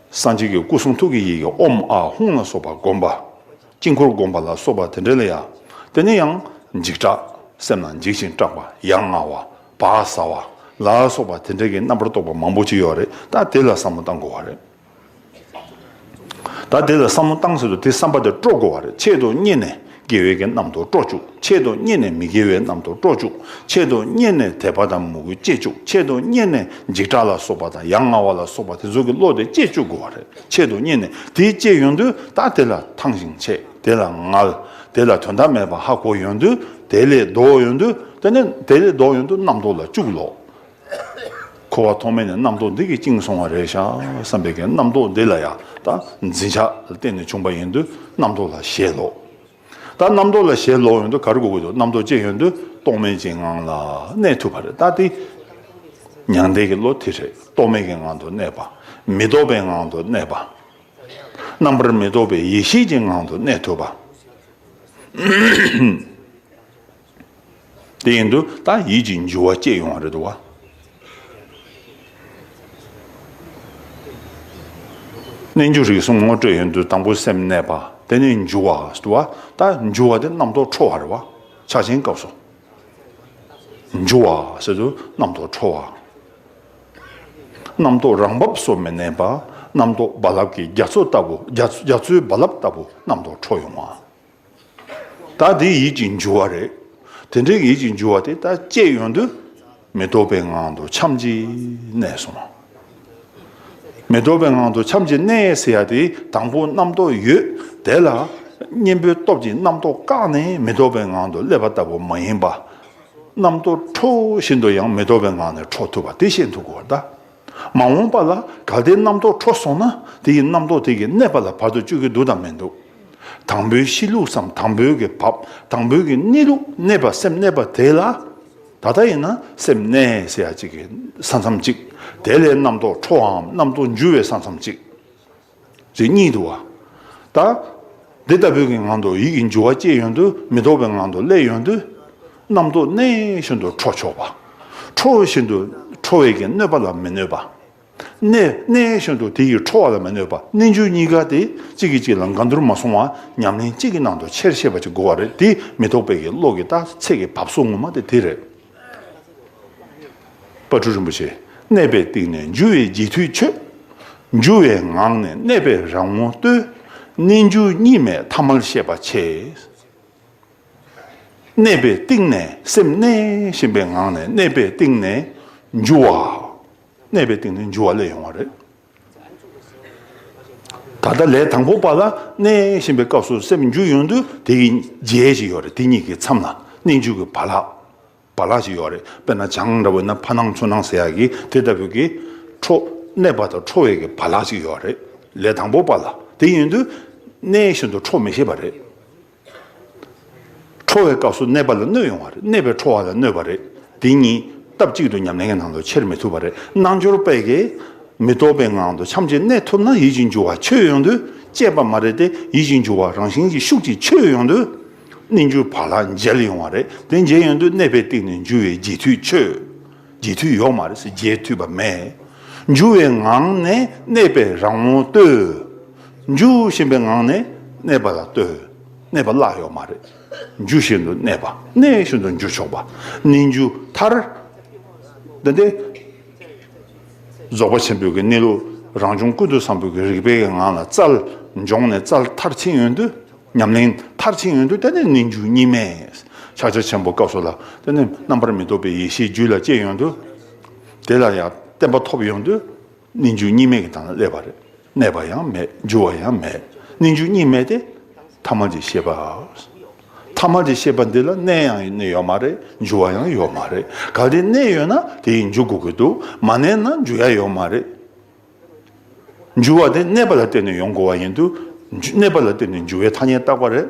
སངས་རྒྱས་ཀྱི་སྐུ་གསུང་ཐུགས་ཀྱི་ཡི་གེ་ཨོཾ་ཨཱཿཧཱུྃ་ལ་སོགས་པ་བསྒོམ་པ། དཀྱིལ་འཁོར་བསྒོམ་པ་ལ་སོགས་པ་དེ་འདྲ་ལ་ཡང་། དེ་ནས་ཡང་འཇིགས་སྐྲག་སེམས་ལ་འཇིགས་ཤིང་སྐྲག་པ། ཡ་ང་བ། བག་ཚ་བ། ལ་སོགས་པ་དེ་འདྲ་གི་རྣམ་པར་རྟོག་པ་མང་པོ་ཅིག་ཡོད་རེད། ད་དེ་ལ་བསམ་བློ་བཏང་དགོས་པ་རེད། ད་དེ་ལ་བསམ་བློ་བཏང་ཟེར་དུས་དེ་བསམ་པ་དེ་སྤྲོ་དགོས་པ་རེད། ཆེད་དུ་གཉེར་ནས་དགེ་བའི་གི་རྣམ་རྟོག་སྤྲོ་བཅུག་ཆེད་དུ་གཉེར་ནས་མི་དགེ་བའི་རྣམ་རྟོག་སྤྲོ་བཅུག་ཆེད་དུ་གཉེར་ནས་དད་པ་དང་མོས་གུས་སྐྱེ་བཅུག་ཆེད་དུ་གཉེར་ནས་འཇིགས་སྐྲག་ལ་སོགས་པ་དང་ཡ་ང་བ་ལ་སོགས་པ་དེ་ཚོ་གི་བློ་དེ་སྐྱེ་བཅུག་དགོས་པ་རེད། ཆེད་དུ་གཉེར་ནས་དེ་སྐྱེ་ཡོང་དུས་ད་དེ་ལ་ཐང་ཞིང་ཆད། དེ་ལ་ངལ། དེ་ལ་དོན་དག་མེད་པ་ཧ་གོ་ཡོང་དུས། དེ་ལས་ལྡོག་ཡོང་དུས། དེ་ནས་དེ་ལས་ལྡོག་ཡོང་དུས་རྣམ་རྟོག་ལ་བཅུག་ལོ། འཁོར་བ་ཐོག་མེད་ནས་རྣམ་རྟོག་འདི་གིས་བཅིངས་སོང་བ་རེད་ཤག་བསམ་པའི་གི་རྣམ་རྟོག་འདི་ལ་ཡང་ད་འཛིན་ཆགས་ལ་བརྟེན་ནས་བྱུང་བ་ཡིན་དུས་རྣམ་རྟོག་ལ་ཞེན་ལོ། ད་རྣམ་རྟོག་ལ་ཞེན་ལོག་ཡོང་དུས་ག་རེ་དགོས་ཀྱི་འདུག་རྣམ་རྟོག་སྐྱེ་ཡོང་དུས་རྟོག་མེད་ཀྱི་ངང་ལ་གནས་ཐུབ་པ་རེད། ད་དེ་མྱང་འདས་ཀྱི་བློ་དེ་རེད། རྟོག་མེད་ཀྱི་ངང་དུ་གནས་པ། མི་ལྡོག་པའི་ངང་དུ་གནས་པ། རྣམ་པར་མི་རྟོག་པའི་ཡེ་ཤེས་ཀྱི་ངང་དུ་གནས་ཐུབ་པ། དེ་ཡིན་དུས་ད་ཡིད་ཀྱི་འགྱུ་བ་སྐྱེ་ཡོང་བ་རེད་འདུག་བ། རྣལ་འབྱོར་རིགས་གསུམ་ངོ་སྤྲོད་ཡོང་དུས་དང་པོ་སེམས་གནས་པ། དེ་ནས་འགྱུ་བ་ཟེར་བ། ད་འགྱུ་བ་དེ་རྣམ་རྟོག་འཕྲོ་བ་རེད་བ། ཕྱག་ཆེན་སྐབས་སུ། འགྱུ་བ་ཟེར་དུས་རྣམ་རྟོག་འཕྲོ་བ། རྣམ་རྟོག་རང་བབས་སུ་མི་གནས་པ། རྣམ་རྟོག་རྦ་རླབས་ཀྱི་རྒྱ་མཚོ་ལྟ་བུ། རྒྱ་རྒྱ་མཚོའི་རྦ་རླབས་ལྟ་བུ་རྣམ་རྟོག་འཕྲོ་ཡོང་བ། ད་དེ་ཡིད་ཀྱི་འགྱུ་བ་རེད། དེ་འདྲའི་ཡིད་ཀྱི་འགྱུ་བ་དེ་ད་སྐྱེས་ཡོང་དུས་མི་ལྡོག་པའི་ངང་དུ་ཆམ་གྱིས་གནས་སོང་། མི་ལྡོག་པའི་ངང་དུ་ཆམ་གྱིས་གནས་ཟེར་ཡ་དེ་དང་པོ་རྣམ་རྟོག་ཡོད། དེ་ལ་གཉེན་པོའི་སྟོབས་ཀྱིས་རྣམ་རྟོག་བཀག་ནས་མི་ལྡོག་པའི་ངང་དུ་སླེབས་པ་ལྟ་བུ་མ་ཡིན་པ། རྣམ་རྟོག་འཕྲོ་བཞིན་དུ་ཡང་མི་ལྡོག་པའི་ངང་ནས་འཕྲོ་ཐུབ་པ་དེ་ཤེས་ཐུབ་དགོས་པ་ད། མ་འོངས་པ་ལ་གལ་ཏེ་རྣམ་རྟོག་འཕྲོ་སོང་ན་དེ་ཡི་རྣམ་རྟོག་དེ་གི་གནས་པ་ལ་བར་དུ་གཅོད་ཀྱི་འདུག་དང་མི་འདུག་དང་པོའི་གཤིས་ལུགས་སམ་དང་པོའི་གི་བབ་དང་པོའི་གི་གནས་ལུགས་གནས་པ་སེམས་གནས་པ་དེ་ལ། ད་ལྟ་ཡིན་ན་སེམས་གནས་ཟེར་ཡ་གཅིག་གི་ས་མཚམས་གཅིག་དེ་ལས་རྣམ་རྟོག་འཕྲོའམ་རྣམ་རྟོག་འགྱུ་བའི་ས་མཚམས་གཅིག་ཅིག་གཉིས་འདུག་བ། ད། འདི་ལྟ་བུའི་གི་ངང་དུ་ཡིད་ཀྱི་འགྱུ་བ་སྐྱེས་ཡོང་དུས་མི་ལྡོག་པའི་ངང་དུ་སླེབས་ཡོང་དུས། རྣམ་རྟོག་གནས་བཞིན་དུ་འཕྲོ་ཆོག་པ། འཕྲོ་བཞིན་དུ་འཕྲོ་བའི་གི་གནོད་པ་ལ་མི་གནོད་པ། གནས་གནས་བཞིན་དུ་དེ་ཡི་འཕྲོ་བ་ལ་མི་གནོད་པ། གནས་འགྱུ་གཉིས་ཀ་དེ་གཅིག་གིས་གཅིག་ལ་འགལ་འདུར་མ་སོང་བ་ཉམས་ལེན་གཅིག་གི་ནང་དུ་ཆེར་ཤེས་པ་ཅིག་དགོས་པ་རེད། དེ་མི་ལྡོག་པའི་གི་བློ་གི་ད་ཚད་ཀྱི་བབས་སོ་ངོ་མ་དེ་དེ་རེད། དཔལ་སྤྲུལ་རིན་པོ་ཆེ། གནས་པའི་གཏིང་ནས་འགྱུ་བའི་རྗེས་མཐུད་ཆོས། འགྱུ་བའི་ངང་ནས་གནས་པའི་རང་ངོ་ལྟོས། གནས་འགྱུ་གཉིས་མེད་ཐ་མལ་ཤེས་པ་ཆེ། གནས་པའི་གཏིང་ནས་སེམས་གནས་བཞིན་པའི་ངང་ནས་གནས་པའི་གཏིང་ནས་འགྱུ་བ། གནས་པའི་གཏིང་ནས་འགྱུ་བ་སླེབས་ཡོང་བ་རེད། ད་ལྟ་ལས་དང་པོ་པ་ལ་གནས་བཞིན་པའི་སྐབས་སུ་སེམས་འགྱུ་ཡོང་དུས་དེ་གི་རྗེས་ཅིག་ཡོད་རེད། དེ་གཉིས་ཀྱི་མཚམས་ལ་གནས་འགྱུ་གི་བ་ལག་བ་ལག་ཅིག་ཡོད་རེད། དཔེར་ན་བྱང་འདྲ་བོ་ན་ཕ་ནང་ཚུ་ནང་ཟེར་ཡག་གི་དེ་ལྟ་བུ་གི་འཕྲོ་གནས་པ་དང་འཕྲོ་བའི་གི་བ་ལག་ཅིག་ཡོད་རེད། ལས་དང་པོ་པ་ལ་དེ་ཡིན་དུས་གནས་བཞིན་དུ་འཕྲོ་མི་ཤེས་པ་རེད། འཕྲོ་བའི་སྐབས་སུ་གནས་པ་ལ་གནོད་ཡོང་བ་རེད། གནས་པའི་འཕྲོ་བ་ལ་གནོད་པ་རེད། དེ་གཉིས་སྟབས་གཅིག་ཏུ་ཉམས་ལེན་གྱི་ནང་དུ་འཁྱེར་མི་ཐུབ་པ་རེད། རྣལ་འབྱོར་པས་ཀྱི་མི་རྟོག་པའི་ངང་དུ་ཆམ་གྱིས་གནས་ཐུབ་ན་ཡིད་ཀྱི་འགྱུ་བ་ཆོད་ཡོང་དུས་བཅས་པ་མ་རེད་དེ། ཡིད་ཀྱི་འགྱུ་བ་རང་བཞིན་གྱི་ཤུགས་ཀྱིས་ཆོད་ཡོང་དུས་གནས་འགྱུ་བ་ལ་འཇལ་ཡོང་བ་རེད། དེ་འཇལ་ཡོང་དུས་གནས་པའི་གཏིང་ནས་འགྱུ་བའི་རྗེས་མཐུད་ཆོད། རྗེས་མཐུད་ཡོད་མ་རེད་ཟེར། རྗེས་མཐུད་པ་མེད། འགྱུ་བའི་ངང་ནས་གནས་པའི་རང་ངོ་ལྟོས། འགྱུ་བཞིན་པའི་ངང་ནས་གནས་པ་ལ་ལྟོས། གནས་པ་བརླག་ཡོད་མ་རེད། འགྱུ་བཞིན་དུ་གནས་པ། གནས་བཞིན་དུ་འགྱུ་ཆོག་པ། གནས་འགྱུ་མཐར། འདི་འདི། རྫོགས་པ་ཆེན་པོའི་གི་གནས་ལུགས་རང་བྱུང་ཀུན་ཏུ་བཟང་པོའི་གི་རིག་པའི་གི་ངང་ལ་རྩལ་འབྱོངས་ནས་རྩལ་མཐར་ཕྱིན་ཡོང་དུས། ཉམས་ལེན་མཐར་ཕྱིན་ཡོང་དུས་དེ་ནས་གནས་འགྱུ་གཉིས་མེད། ཕྱག་རྒྱ་ཆེན་པོ་སྐབས་སུ་ལ་དེ་ནས་རྣམ་པར་མི་རྟོག་པའི་ཡེ་ཤེས་རྒྱུད་ལ་སྐྱེས་ཡོང་དུས། དེ་ལ་ཡང་བརྟན་པ་ཐོབ་ཡོང་དུས། གནས་འགྱུ་གཉིས་མེད་ཀྱི་སྟེང་ལ་སླེབས་པ་རེད། གནས་པ་ཡང་མེད། འགྱུ་བ་ཡང་མེད། གནས་འགྱུ་གཉིས་མེད་དེ་ཐ་མལ་གྱི་ཤེས་པ། ཐ་མལ་གྱི་ཤེས་པ་འདི་ལ་གནས་ཡང་གནས་ཡོད་མ་རེད། འགྱུ་བ་ཡང་ཡོད་མ་རེད། གལ་ཏེ་གནས་ཡོད་ན་དེ་ཡིས་འགྱུ་དགོས་ཀྱི་འདུག་མ་གནས་ན་འགྱུ་ཡ་ཡོད་མ་རེད། འགྱུ་བ་དེ་གནས་པ་ལ་བརྟེན་ནས་ཡོང་དགོས་པ་ཡིན་དུས། འགྱུ་གནས་པ་ལ་བརྟེན་ནས་འགྱུ་བའི་ཐ་སྙད་བཏགས་པ་རེད།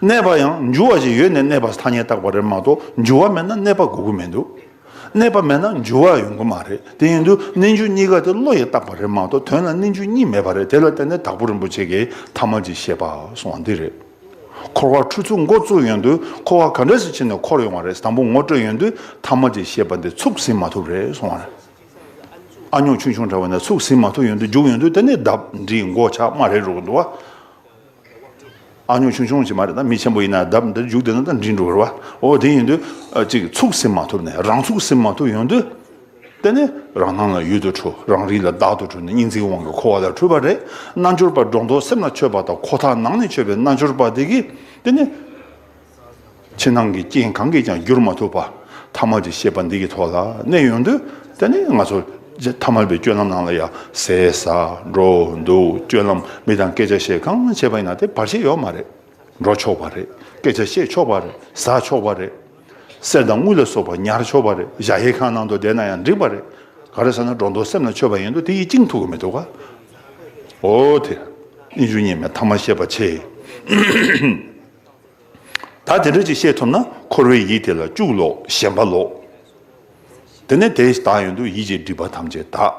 གནས་པ་ཡང་འགྱུ་བ་ཞིག་ཡོད་ནས་གནས་པ་ཐ་སྙད་བཏགས་པ་རེད་མ་གཏོགས། འགྱུ་བ་མེད་ན་གནས་པ་དགོས་ཀྱི་མི་འདུག་གནས་པ་མེད་ན་འགྱུ་བ་ཡོང་གི་མ་རེད། དེ་ཡིན་དུས་གནས་འགྱུ་གཉིས་ཀ་དེ་བློ་ཡིས་བཏགས་པ་རེད་མ་གཏོགས། དོན་ལ་གནས་འགྱུ་གཉིས་མེད་པ་རེད། དེ་ལ་བརྟེན་ནས་དྭགས་པོ་རིན་པོ་ཆེ་གིས་ཐ་མལ་གྱི་ཤེས་པ་གསུངས་པ་འདི་རེད། འཁོར་བ་འཁྲུལ་ཚུགས་འགོ་བཙུགས་ཡོང་དུས། འཁོར་བ་ག་འདྲ་ཞིག་ཕྱིན་ནས་འཁོར་ཡོང་བ་རེད། དང་པོ་ངོ་སྤྲོད་ཡོང་དུས་ཐ་མལ་གྱི་ཤེས་པ་འདི་ཚུགས་ཟིན་མ་ཐུབ་རེད་གསུངས་པ་རེད། ཨ་ཉོག་ཆུང་ཆུང་འདྲ་བ་ན་ཚུགས་ཟིན་མ་ཐུབ་ཡོང་དུས། རྒྱུག་ཡོང་དུས་དེ་ནས་ལྡབ་འདྲིས་མགོ་ཆག་དམའ་རེ་རུ་འདུག་བ། ཨ་ཉོག་ཆུང་ཆུང་ཅིག་མ་རེད། ད་མི་ཆེན་པོ་ཡིན་ན་ལྡབ་འདིར་རྒྱུག་བསྡད་ན་ད་འདྲིས་འགྲོ་གི་རེད་བ། འོ་དེ་ཡིན་དུས་ཨ་ཅིག་ཚུགས་ཟིན་མ་ཐུབ་ནས། རང་ཚུགས་ཟིན་མ་ཐུབ་ཡོང་དུས། དེ་ནས་རང་སྣང་ལ་ཡུལ་དུ་འཁྲུལ། རང་རིག་ལ་བདག་ཏུ་འཁྲུལ་ནས་གཉིས་འཛིན་དབང་གིས་འཁོར་བ་ལ་འཁྲུལ་པ་རེད། རྣལ་འབྱོར་པ་སྒྲོ་འདོགས་སེམས་ལ་ཆོད་པ་དང་། ཁོ་ཐག་ནང་ནས་ཆོད་པའི་རྣལ་འབྱོར་པ་དེ་གིས་དེ་ནས། ཕྱི་ནང་གི་རྐྱེན་གང་གིས་ཀྱང་བསྒྱུར་མ་ཐུབ་པ། ཐ་མལ་གྱི་ཤེས་པ་འདི་གི་ཐོག་ལ་གནས་ཡོང་དུས། དེ་ནི་ང་ཚོ་ཐ་མལ་པའི་སྤྱོད་ལམ་ནང་ལ་ཡང་ཟས་ཟ། འགྲོ་འདུག་སྤྱོད་ལམ། མི་དང་སྐད་ཆ་བཤད། གང་བྱས་པ་ཡིན་ན་དེ་བར་ཆད་ཡོད་མ་རེད། འགྲོ་ཆོག་པ་རེད། སྐད་ཆ་བཤད་ཆོག་པ་རེད། ཟ་ཆོག་པ་རེད། གསེར་དང་དངུལ་ལ་སོགས་པ་ཉར་ཆོག་པ་རེད། གཞལ་ཡས་ཁང་ནང་དུ་བསྡད་ན་ཡང་འགྲིག་པ་རེད། ག་རེ་ཟེར་ན་སྒྲོ་འདོགས་སེམས་ལ་ཆོད་པ་ཡིན་དུས་དེ་ཡིས་བཅིངས་ཐུབ་ཀྱི་མི་འདུག་ག་འོ་དེ། གནས་འགྱུ་གཉིས་མེད་ཐ་མལ་ཤེས་པ་ཆེ། ད་དེ་འདྲ་ཅིག་ཤེས་ཐུབ་ན། འཁོར་བའི་ཡིད་དེ་ལ་སྐྱུག་ལོག་ཞེན་པ་ལོག་དེ་ནས་དེ་དག་ཡོང་དུས་ཡིད་ཀྱི་སྒྲིབ་པ་ཐམས་ཅད་དག་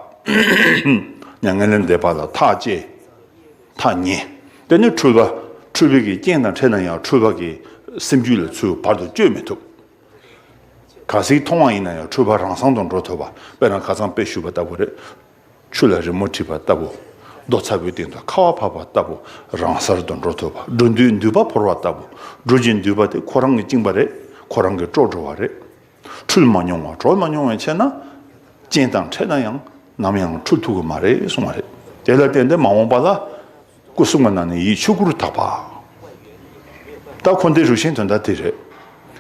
མྱ་ངན་ལས་འདས་པ་ལ་ཐག་བཅད། ཐག་ཉེ། དེ་ནས་འཁྲུལ་པ། འཁྲུལ་པའི་གི་རྐྱེན་དང་འཕྲད་ན་ཡང་འཁྲུལ་པ་གི་སེམས་རྒྱུད་ལ་ཚུར་བར་དུ་གཅོད་མི་ཐུབ། གལ་སྲིད་མཐོང་བ་ཡིན་ན་ཡང་འཁྲུལ་པ་རང་སང་དུ་འགྲོ་ཐུབ་པ། དཔེར་ན་ཁ་སང་དཔེ་ཞུས་པ་ལྟ་བུ་རེད། ཆུ་ལ་རི་མོ་བྲིས་པ་ལྟ་བུ། རྡོ་ཚ་པོའི་སྟེང་དུ་ཁ་བ་བབས་པ་ལྟ་བུ། རང་སར་དུ་འགྲོ་ཐུབ་པ། འགྲོ་དུས་མདུད་པ་ཕོར་བ་ལྟ་བུ། འགྲོ་རྒྱུའི་མདུད་པ་དེ་ཁོ་རང་གིས་བཅིངས་པ་རེད། ཁོ་རང་གིས་དཀྲོག་འགྲོ་བ་རེད། འཁྲུལ་མ་མྱོང་བ། གྲོལ་མ་མྱོང་བའི་ཕྱིར་ན། རྐྱེན་དང་འཕྲད་ན་ཡང་ནམ་ཡང་འཁྲུལ་ཐུབ་ཀྱི་མ་རེད་གསུངས་པ་རེད། དེ་ལ་བརྟེན་ཏེ་མ་འོངས་པ་ལ། སྐུ་གསུམ་གྱི་ནང་ནས་ཡིད་ཆོས་སྐུ་རུ་དག་པ། ད་འཁོར་འདས་རུ་ཤན་དོན་དག་དེ་རེད།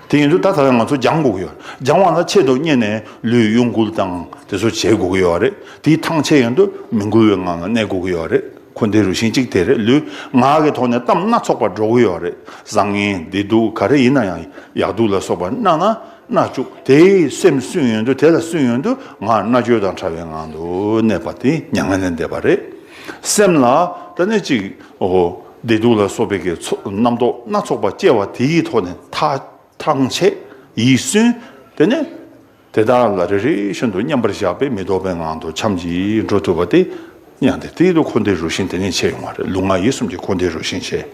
དེ་ཡིན་དུས་ད་ད་ལྟ་ང་ཚོ་སྦྱང་དགོས་ཀྱི་ཡོད། སྦྱང་བ་ལ་ཆེད་དུ་གཉེར་ནས་ལུས་གཡོ་འགུལ་དང་དེ་ཚོ་བྱེད་དགོས་ཀྱི་ཡོད་རེད། དེའི་ཐང་ཆད་ཡོང་དུས་མི་འགུལ་བའི་ངང་ལ་གནས་དགོས་ཀྱི་ཡོད་རེད། འཁོར་འདས་རུ་ཤན་གཅིག་དེ་རེད། ལུས་ངག་གི་ཐོག་ནས་གཏམ་སྣ་ཚོགས་པ་སྒྲོག་གི་ཡོད་རེད། བཟང་ངན་བདེ་སྡུག་ག་རེ་ཡིན་ན་ཡང་། ཡག་སྡུག་ལ་སོགས་པ་སྣ་ན་སྣ་བཅུག་དེའི་སེམས་སུན་ཡོང་དུས། དེ་ལ་སུན་ཡོང་དུས་ངག་མནར་གཅོད་དང་བྲལ་བའི་ངང་དུ་གནས་པ་དེ་མྱ་ངན་ལས་འདས་པ་རེད། སེམས་ལ་ད་ནི་ཅིག་འོ་བདེ་སྡུག་ལ་སོགས་པའི་གི་ཚོ་རྣམ་རྟོག་སྣ་ཚོགས་པ་སྐྱེ་བ་དེའི་ཐོག་ནས་ཐག་ཐང་ཆད། ཡིད་སུན། དེ་ནས་དེ་དག་ལ་རེ་རེ་བཞིན་དུ་མཉམ་པར་བཞག་པས་མི་ལྡོག་པའི་ངང་དུ་འཁྱམས་ཀྱིས་འགྲོ་ཐུབ་པ་དེ། ཡང་དེ་དེའི་དུ་འཁོར་འདས་རུ་ཤན་དེ་ནས་ཆད་ཡོང་བ་རེད། ལུས་ངག་ཡིད་གསུམ་གྱི་འཁོར་འདས་རུ་ཤན་ཆད།